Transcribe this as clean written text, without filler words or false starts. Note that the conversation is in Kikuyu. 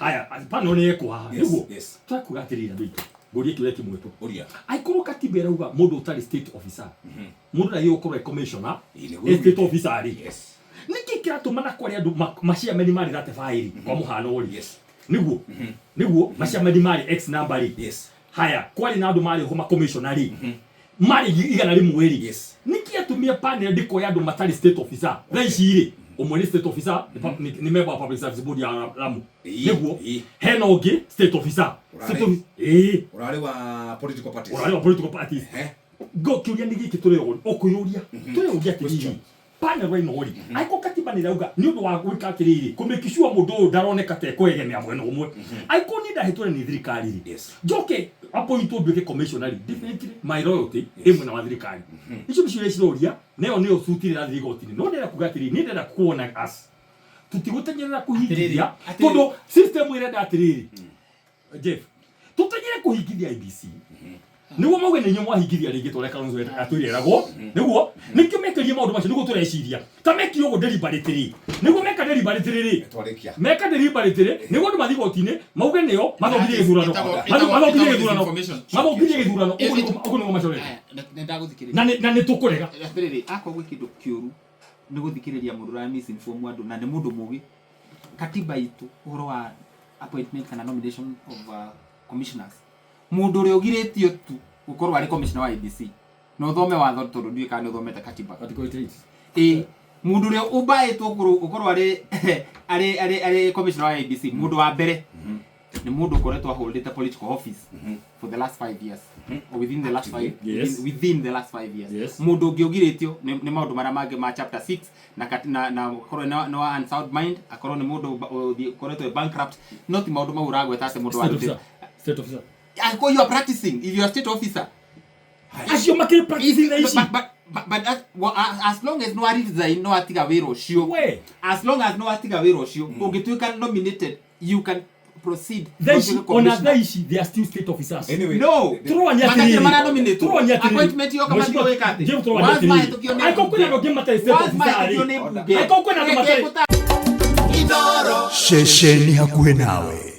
Haya, pano nĩ ekwo haha. Yes, Nĩguo. yes. Twakuga atĩrĩrĩ andũ aitũ. Ngũrie kĩũria kĩmwe tu. Ũria. Angĩkorwo katiba ĩrauga mũndũ ũtarĩ state officer, mũndũ ndagĩrĩirwo gũkorwo e commissioner, Ĩĩ, nĩguo e state ugĩte. officer rĩ. Yes. Nĩkĩ kĩratũma na kwarĩ andũ maciameni marĩ 35 rĩ, kwa mũhano rĩ. Yes. Nĩguo. Nĩguo maciameni marĩ X number rĩ. Yes. Haya, kwarĩ na andũ marĩ ho makomishona rĩ. Marĩ 100 rĩ. Yes. Nĩkĩ atumia panel ndĩkoya andũ matarĩ state officer? Thaa ici rĩ, ũmwe nĩ state officer, nĩ member wa public service board ya Lamu. Ĩĩ, Nĩguo. ĩĩ. Hena ũngĩ state officer. Ũrarĩ- State officer. Ĩĩ. Ũrarĩ wa political parties. Ũrarĩ wa political parties. Ehe. Ngo kĩũria nĩ gĩkĩ tũreyũria, ũkwĩyũria. Tũreyũria atĩrĩrĩ. Question. Panel ĩno rĩ, angĩkorwo katiba nĩ ĩrauga nĩ ũndũ wa gwĩka atĩrĩrĩ, kũ make sure mũndũ ũyũ ndaroneka ta ekwegemea mwena ũmwe. Angĩkorwo niĩ ndahĩtũre nĩ thirikari rĩ, Yes. njoke appointwo nduĩke commissioner rĩ, definitely my loyalty ĩ mwena wa thirikari. Icio nĩcio iria ciroria, na ĩyo nĩyo suit ĩrĩa ĩrathiĩ igoti-inĩ. No ndĩrenda kuga atĩrĩrĩ, niĩ ndĩrenda kuona as tũtigũtenyerera kũhingithia Atĩrĩrĩ, tondũ system ĩrenda atĩrĩrĩ, Jeff, tũtenyere kũhingithia IEBC nĩguo mauge nĩ inyuĩ mwahingithia rĩngĩ tũrĩa Kalonzo atwĩreragwo nĩguo nĩkĩo mekĩrie maũndũ macio nĩguo tũreciria ta mekire ũguo deliberately nĩguo meka deliberately rĩ Twarĩkia. meka deliberately nĩguo andũ mathiĩ igoti-inĩ mauge nĩo mathũkirie gĩthurano Ĩtagwo- mathũkirie ĩtagwo gĩthurano disinformation. mathũkirie gĩthurano ũguo ũguo nĩguo macorete Aya, nĩ ndagũthikĩrĩria. Na nĩ tũkũrega. Atĩrĩrĩ, akorwo gwĩ kĩndũ kĩũru nĩ gũthikĩrĩria mũndũ ũra misinform andũ na nĩ mũndũ mũgĩ. Katiba itũ ũhoro wa appointment kana nomination of commissioners, mũndũ ũrĩa ũgirĩtio tu gũkorwo arĩ commissioner wa IEBC, na ũthome watho tondũ ndiũĩ kana nĩ ũthomete katiba. Article 88. Ĩ, mũndũ ũrĩa ũmbaĩtwo gũkorwo arĩ commissioner wa IEBC, mũndũ wa mbere nĩ mũndũ ũkoretwo aholdĩte political office for the last 5 years or within the last five within the last 5 years. Mũndũ ũngĩ ũgirĩtio nĩ maũndũ marĩa mangĩ ma chapter 6 na na akorwo nĩ wa unsound mind, akorwo nĩ mũndũ ũkoretwo e bankrupt, no ti maũndũ mau ũragweta atĩ mũndũ State warutĩte. officer. State officer. Angĩkorwo you are practicing, if you are state officer. Acio makĩrĩ practicing thaa ici. But well, as long as no resign, no atiga wĩra ũcio, We. as long as no atiga wĩra ũcio, ũngĩtuĩka nominated, you can proceed. Thaa ici ũtuĩke ona commissioner. thaa ici they are still state officers. Anyway, No. Tũronia Matakĩrĩ atĩrĩrĩ. maranominatwo. Tũronia atĩrĩrĩ. Appointment yoka Mheshimiwa mathiĩ gwĩka atĩ? James, tũronia Once atĩrĩrĩ. mahĩtũkio nĩ Angĩkorwo kwĩna andũ angĩ matarĩ state Once officer mahĩtũkio rĩ. nĩ mbunge. Angĩkorwo kwĩna andũ matarĩ Reke Ceceni hakuhĩ nawe.